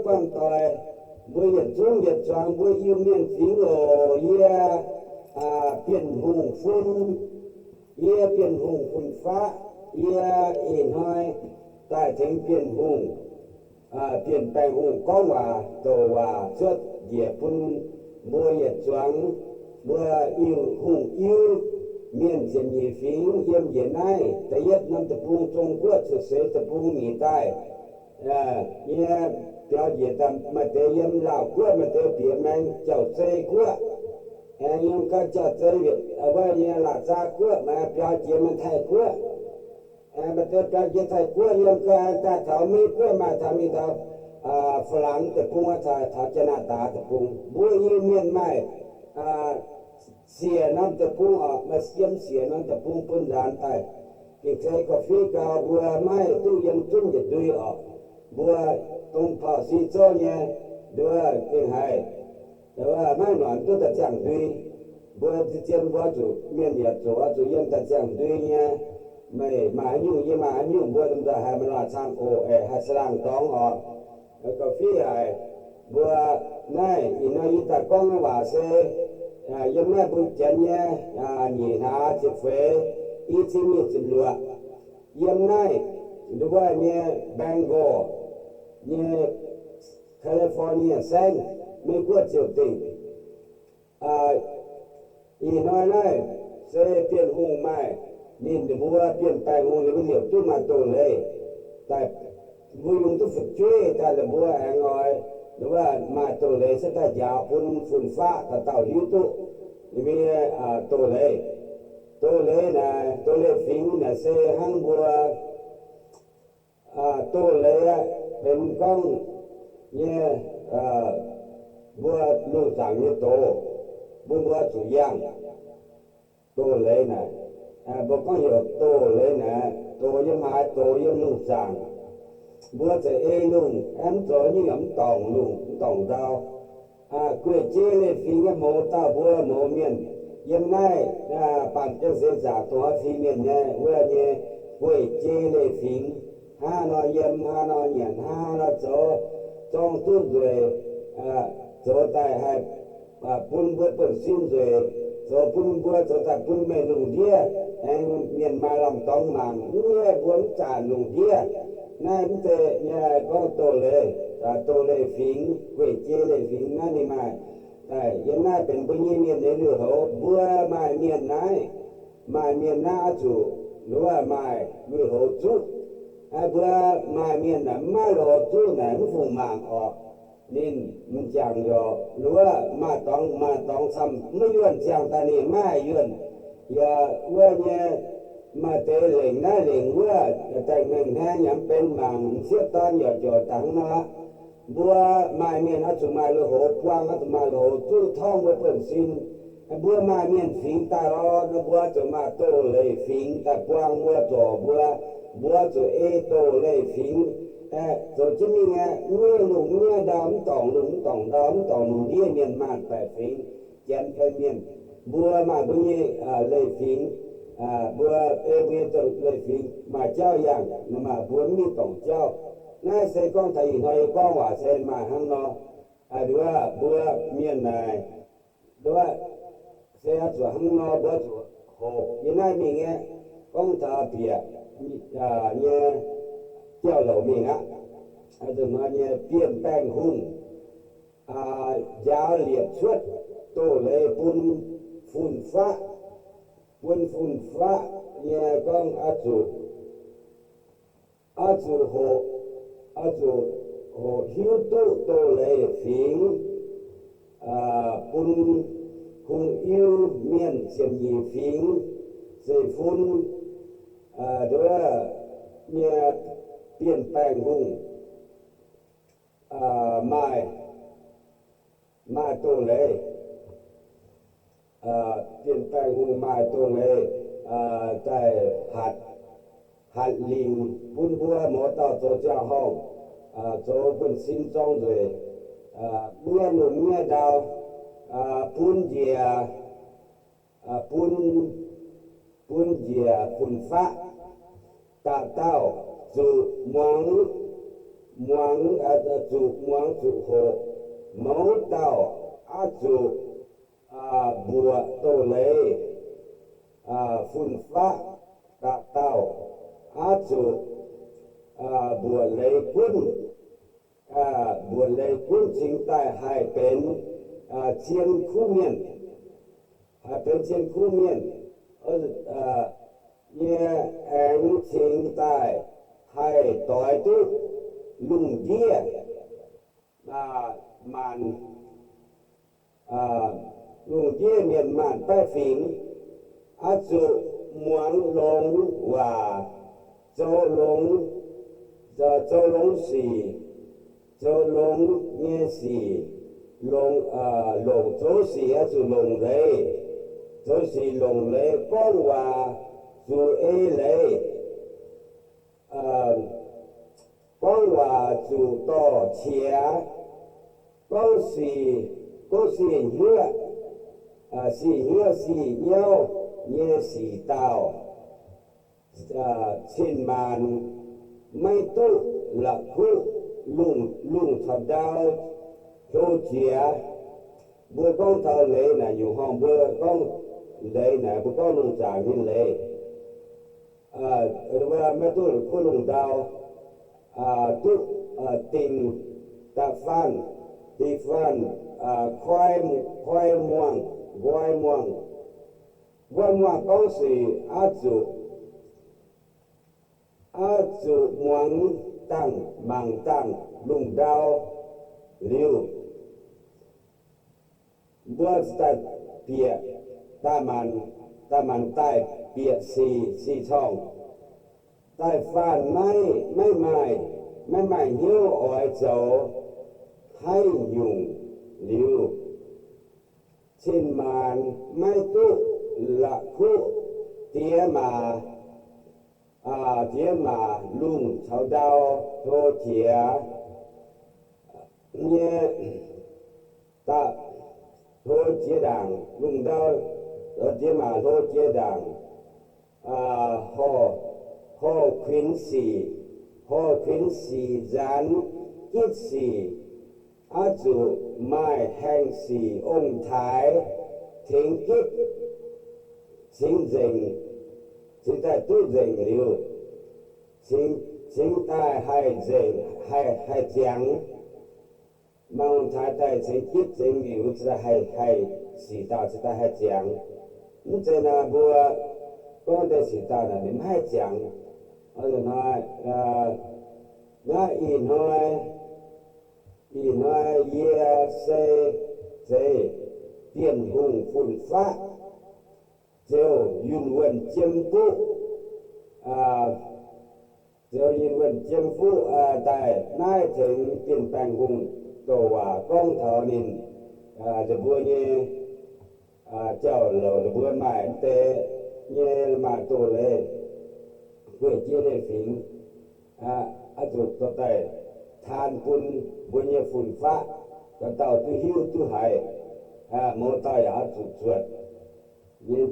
buangh doic, mbuo yietc zungv yietc zuangx mbuo Iu-Mienh fingx oc. Yie Bienh Hungh fun, yie Bienh Hungh fun-faqv, yie ih hnoi daaih tengx Bienh Hungh, Bienh Baengh Hungh gorngv waac douc waac cuotv njiec bun mbuo yietc zuangx mbuo Iu-Hungh Iu-Mienh ziepc nyeic fingx yiem njiec naaiv da'yietv norm deic-bung, Zong-Guoqv cuotv seix deic-bung mi'aqv daaih nyei biaux njiec daaih. Maaih deix yiem Laauh Guoqv, maaih deix bieqc maengx Jauv-Zei Guoqv, aengx yiem gau Jauv-Zei wuov nyei Laauh Zaa Guoqv, maaih biaux jiex maengx Taiv Guoqv. Maaih deix biaux jiex Taiv Guoqv, yiem gau aengx daaih taux Meiv Guoqv, maaih taux mingh taux Faa^laangx deic-bung, taux Janx^naa^daa deic-bung. Mbuo Iu-Mienh maaih siec norm deic-bung oc, maaih yiem siec norm deic-bung bun nzaanx daaih. Gengh ceix ga'fitv gau, mbuo maiv duqv yiem zunv yietc ndui oc. Mbuo dongh Pau Si Zouv nyei nduov gengh haiz maiv noic duqv daaih ziangh ndui. Mbuo zien mbuo zuqc mienh yaac zuqc, zuqc yiem daaih ziangh ndui nyei. Meih maaih haaix nyungc, yie maaih haaix nyungc, mbuo domh nzoih haiz maaih laanh cang oc, aeqv, haih sa'laangh dorngx oc. Ga'fitv haic, mbuo naaiv ih hnoi yie daaih gorngv nyei waac se yiem naaiv mbuo Janx nyei nyeic hlaax ziepc feix, i cin nyic ziepc luoqc, yiem naaiv nduov nyei Bengal nyei California saengv, Meiv Guoqv ziouc dingc. Ih hnoi naaiv se Bienh Hungh maaih, ninh mbuo Bienh Baengh Hungh ninh mbuo liouc duqv maaih doz-leiz daaih, mbuo yungz duqv fu'jueiv daaih, ninh mbuo aengx oix maaih doz-leiz cuotv daaih njaaux bun fun-faqv dauh dauh hiuv duqv ninh mbuo nyei doz-leiz. Doz-leiz naaic, doz-leiz fingx naaic se hnangv mbuo doz-leiz aqv, benx gorngv nyei mbuo lungh zaangc nyei doz, mbuo mbuo zuqc yangh. Doz-leiz naaic, mbuo gorngv heuc doz-leiz naaic, doz yiem haaix? Doz yiem lungh zaangc. Mbuo za'eix lungh, mv zoux nyungc yaac mv dorngc lungh, mv dorngc ndau. Gueic jei leiz-fingx nyei mouz dauh mbuo mouz mienh yiem naaiv baamh gen seix zaangc dongh oix fingx mienh nyei wuov nyei gueic jei leiz-fingx, hnangv nor yiem, hnangv nor nyanc, hnangv nor zoux, zorng duqv nzueic, zoux daaih haih bun mbuo buonv-sin nzueic, zoux bun mbuo zoux daaih bun meih lungh ndiev aengx mienh maaih lamh dorngx mangc, mv nyaiv mbuo mv zanc lungh ndiev. Naaiv mv zeiz nyei gorngv doz-leiz, doz-leiz fingx, gueic jei leiz-fingx naaiv ninh maaih. Daaih yiem naaiv benx mbuo nyei mienh nyei lui-houx, mbuo maaih mienh naaiv, maaih mienh naaiv oix zuqc wuov maaih lui-houx zuqv. Mbuo maaih mienh naaic mv maaih lui-houx zuqv naaic mv fungc mangc orqc. Ninh m'jangc yaac wuov maaih dorngx, maaih dorngx camv maiv yuonh ziangh daaih ninh maiv haih yuonh. Yaac wuov nyei maaih deix lengc naaiv lengc wuov, daaih mengh hnangv yaac mv benx mangc, m'sieqv dorn yaac jauc daaih hnangv nor. Mbuo maaih mienh oix zuqc maaih lui-houx buangh, oix zuqc maaih lui-houx zuqv torngv mbuo buonv-sin. Mbuo maaih mienh fingx daaih lorqc, mbuo zuqc maaih doz-leiz fingx daaih buangh mbuo, zorc mbuo. Mbuo zuqc ei doz-leiz fingx zoux jienv mingh aqv. Mv nyaiv lungh mv nyaiv ndau, mv dorngc lungh mv dorngc ndau, mv dorngc lungh ndiev, mienh maanc baeqc fingx, janx fai mienh, mbuo maaih mbuo nyei leiz-fingx. Mbuo ei mbuo nyei leiz-fingx maaih jauv yangh, maaih mbuo mv mingh dorngc jauv. Naaiv se gorngv taux ih hnoi yie gorngv waac se maaih hnangv nor. Nduov mbuo mienh naaic, nduov se oix zuqc hnangv nor, mbuo zuqc hoqc yiem naaiv mingh aqv. Gorngv taux bieqc nyei jauv-louc mingh aqv. Nzunc hnoi nyei Bienh Baengh Hungh njaaux liepc cuotv doz-leiz bun fun-faqv, bun fun-faqv nyei gorngv oix zuqc, oix zuqc hoqc, oix zuqc hoqc hiuv duqv doz-leiz fingx, bun hungh Iu-Mienh ziepc nyeic fingx zeiv-fun, nduov nyei Bienh Baengh Hungh maaih, maaih doz-leiz, Bienh Baengh Hungh maaih doz-leiz daaih hatc, hatc lingc bun mbuo mouz dauh zoux ziangh horngh, zoux buonv-sin zorng nzueic, mv nyaiv lungh mv nyaiv ndau, bun njiec, bun, bun njiec fun-faqv dauh dauh zuqc muangx muangx, zuqc muangx zuqc hoqc. Mouz dauh oix zuqc mbuoqc doz-leiz, fun-faqv dauh dauh oix zuqc mbuoqc leiz gunv, mbuoqc leiz gunv cingx daaih haih benx cien kuv mienh, haih benx cien kuv mienh nyei, aengx cingx daaih haih doix duqv lungh ndiev maanc, lungh ndiev mienh maanc baeqv fingx. Oix zuqc muangx longx waac, zoux longx, zoux longx sic, zoux longx nyei sic, longc, longc zoux sic oix zuqc longc leiz, zoux sic longc leiz, gorngv waac zuqc ei leiz, gorngv waac zuqc dorh qiex, gorngv sic, gorngv sic hnyouv, sic hnyouv sic nyauv nyei sic dauh, cin-maanc maiv duqv la'kuqv lungh, lungh caux ndau hlo jiex. Mbuo gorngv taux leiz naaic nyungc horngh, mbuo gorngv leiz naaic, mbuo gorngv lungh zaangc nyei leiz, maiv duqv la'kuqv lungh ndau, duqv dingh da'faanh, da'faanh koi, koi muangh, nqoi muangh. Nqoi muangh gorngv sic oix zuqc, oix zuqc muangx dangh, mangc dangh lungh ndau liuz, mbuo daaih bieqc, daaih maanc, daaih maanc daaih bieqc sic, sic corngh. Da'faanh maiv, maiv maaih, maiv maaih hnyouv oix zoux haaix nyungc liuz, cin-maanc maiv duqv la'kuqv diex maac, diex maac lungh caux ndau hlo jiex nyei, da'faanh hlo jiex ndaangc, lungh ndau, diex maac hlo jiex ndaangc, horh, horh kuinx sic, horh kuinx sic nzaanx gitv sic, oix zuqc maaih haengh sic ong-taaix tengx gitv, cingx nzengc, cingx daaih duqv nzengc liuz, cingx, cingx daaih haih nzengc, haih, haih ziangx. Maaih ong-taaix daaih cingx gitv cingx liuz, cingx daaih haih, haih sic dauh cingx daaih haih ziangx. Mv zeiz naaic mbuo gorngv deix sic dauh naaic ninh maiv haih ziangx. Hnoi, naaiv ih hnoi, ih hnoi yie se zeiz Bienh Hungh fun-faqv, ziouc yunh wuonh jiem fuqv, ziouc yunh wuonh jiem fuqv daaih naaiv tengx Bienh Baengh Hungh douc waac gorngv taux ninh, nzunc mbuo nyei jauv-louc, nzunc mbuo maaih mv deix nyei maaih doz-leiz, gueiv jiex leiz-fingx, oix zuqc dorh daaih taan bun mbuo nyei fun-faqv, dauh dauh duqv hiuv duqv haiz, mouz dauh yaac oix zuqc zuotc nyei,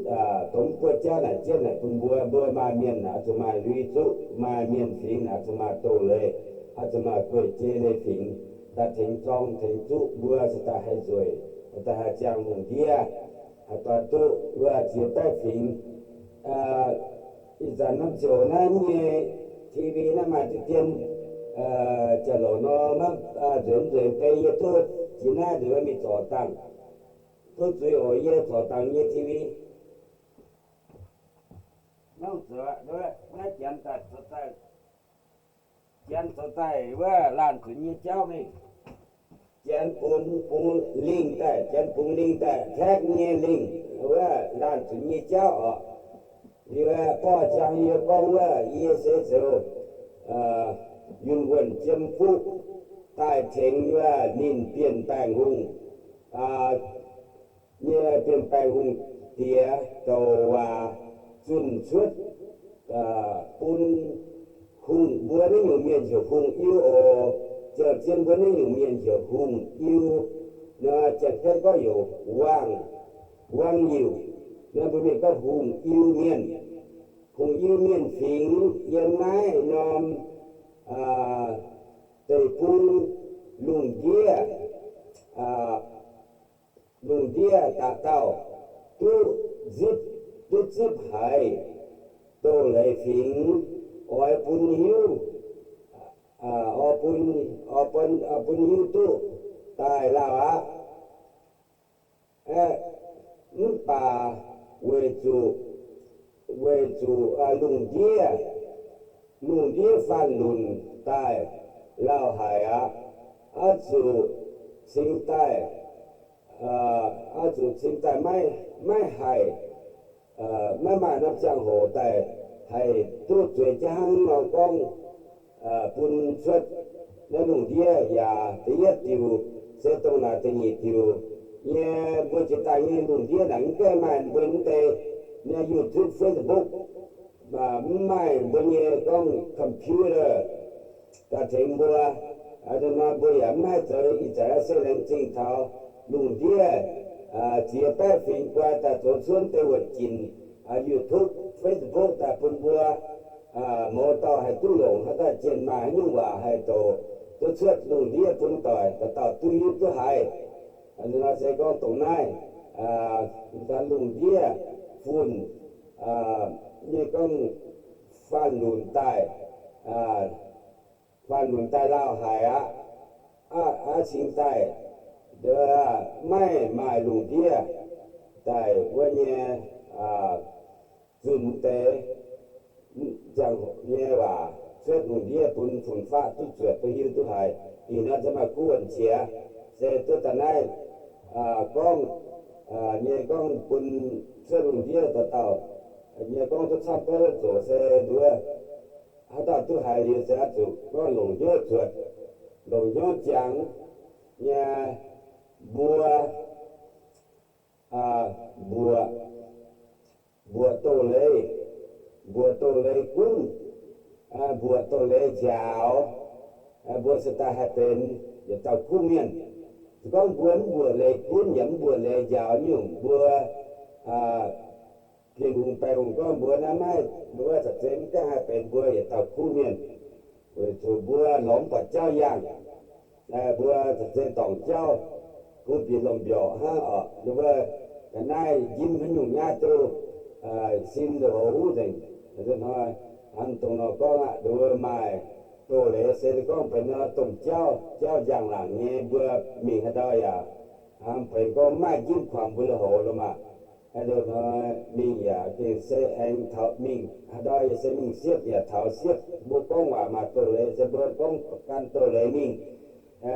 dongh mv buatc jauv naaic jienv naaic bun mbuo. Mbuo maaih mienh naaic oix zuqc maaih lui-zuqv, maaih mienh fingx naaic oix zuqc maaih doz-leiz, oix zuqc maaih gueiv jiex leiz-fingx, daaih tengx zorng tengx zuqv mbuo cingx daaih haih nzueic, daaih haih ziangh lungh ndiev, haih doix duqv wuov ziex baeqv fingx. Ih zanc norm ziouc naaiv nyei T V naaiv maaih deix dien, jauv-louc nor maiv nzueic nzueic beiv yie duqv jiex naaiv nzunc mingh zorc dangh, duqv zuiz oc. Yie zorc dangh nyei T V. Naaiv zoux, naaiv janx daaih zoux daaih, janx zoux daaih wuov laanh zunc nyei jauv mingh. Janx bungx, bungx lingh daaih, janx bungx lingh daaih, taeqv nyei lingh wuov laanh zunc nyei jauv oc. Liuz borqv ziangx yie gorngv wuov, yie se zoux yunh wuonh jiem fuqv daaih tengx wuov ninh Bienh Baengh Hungh nyei, Bienh Baengh Hungh diex douc waac zunh cuotv bun hungh, mbuo naaiv nyungc mienh heuc hungh iu oc. Ziouc zien mbuo naaiv nyungc mienh heuc hungh iu. Nor janx-kaeqv gorngv heuc wang, wang liuc. Nor mbuo mienh gorngv hungh iu mienh, hungh iu mienh fingx yiem naaiv norm deic-bung lungh ndiev, lungh ndiev dauh dauh duqv zipv, duqv zipv haiz doz-leiz fingx, oix bun hiuv, oix bun, oix bun hiuv duqv daaih lauh aqv. Mv baac weic zuqc, weic zuqc lungh ndiev, lungh ndiev faanv lunc daaih lauh haic aqv. Oix zuqc cingx daaih, oix zuqc cingx daaih maiv, maiv haih, maiv maaih norm ziangh hoc daaih haih duqv zueiz jienv hnangv nor gorngv bun cuotv naaiv lungh ndiev yaac da'yietv diuc se dongh naaic da'nyeic diuc nyei mbuo jiex daaih nyei lungh ndiev naaic mv gaengh maaih mbuo mv deix nyei YouTube, Facebook, mv maaih mbuo nyei gorngv computer daaih tengx mbuo. Hnoi mbuo yaac mv haih zoux ih zanc se laengz zingh taux lungh ndiev ziex baeqv fingx guai daaih zoux cuotv deix wuoqc ginc YouTube, Facebook daaih bun mbuo mouz dauh haih duqv longc haaix dauh jienh maaih haaix nyungc waac haih doqc duqv cuotv lungh ndiev bun doic dauh dauh duqv hiuv duqv haiz. Nor se gorngv dongh naaiv lungh ndiev funx nyei gorngv faanv lunc daaih, faanv lunc daaih lauh haic aqv. Aqv cingx daaih maiv maaih lungh ndiev daaih wuov nyei zunh deix ziangh hoc nyei waac cuotv lungh ndiev bun fun-faqv duqv zuotc duqv hiuv duqv haiz. Ih hnoi se maaih kuv wuonh qiex se duqv daaih naaiv gorngv nyei gorngv bun cuotv lungh ndiev dauh dauh nyei gorngv duqv camv gouv zoqc se nduov haaix dauh duqv haiz liuz se oix zuqc gorngv longc hnyouv zuotc, longc hnyouv jangx nyei mbuo mbuoqc, mbuoqc doz-leiz, mbuoqc doz-leiz gunv, mbuoqc doz-leiz njaaux, mbuo se daaih haih benx yietc dauh kuv mienh. Se gorngv mbuo mv mbuoqc leiz gunv yaac mv mbuoqc leiz njaaux nyungc, mbuo Bienh Hungh baeng hungh gorngv mbuo naaiv maiv, mbuo za'gengh mv gaengh haih benx mbuo yietc dauh kuv mienh, weic zuqc mbuo lorz mv buatc jauv yangh. Mbuo za'gengh dorngc jauv bun bieqc lomh mbiorqc hnangv orqc. Wuov ga'naaiv njimv haaix nyungc nyaiv duqv sin ndoqc houx huv nzengc. Hnoi hnamv dongh nor gorngv aqv, nduov maaih doz-leiz se gorngv benx nor domh jauv, jauv njang-laangc nyei, mbuo mingh haaix ndau yaac hnamv benx gorngv maaih njimv kuangx mbuo lui-houx lo maah. Hnoi mingh yaac gengh se aengx taux mingh haaix ndau yaac se mingh siepv yaac taux siepv. Mbuo gorngv waac maaih doz-leiz se mbuo gorngv gan doz-leiz mingh.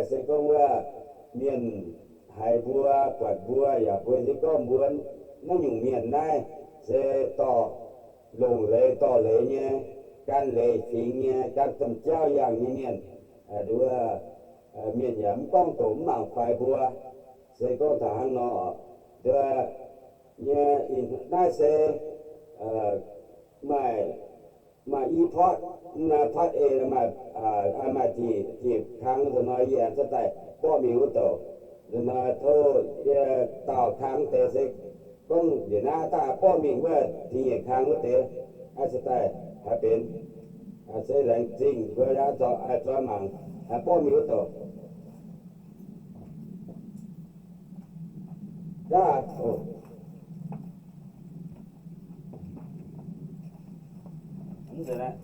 Se gorngv wuov mienh haiz mbuo, buatc mbuo yaac mbuo se gorngv mbuo naaiv nyungc mienh naaiv se dorh longc leiz dorh leiz nyei, gan leiz fingx nyei, gan domh jauv yangh nyei mienh. Nduov mienh yaac mv gorngv doqc mv mangc faix mbuo. Se gorngv taux hnangv nor, nduov nyei naaiv se maaih, maaih i part, part A maaih, maaih diuc kang. Nzunc hnoi yie aengx cuotv daaih borqv mingh wuov douc. Nzunc hnoi tov yie daauh kang deix se gorngv njiec naaiv daaih borqv mingh wuov da'nyeic kang wuov deix. Aa, cuotv daaih haaix benx, se laengz zingh mbuo zuov mangc, borqv mingh wuov douc. Gaav, mv nzunc naaiv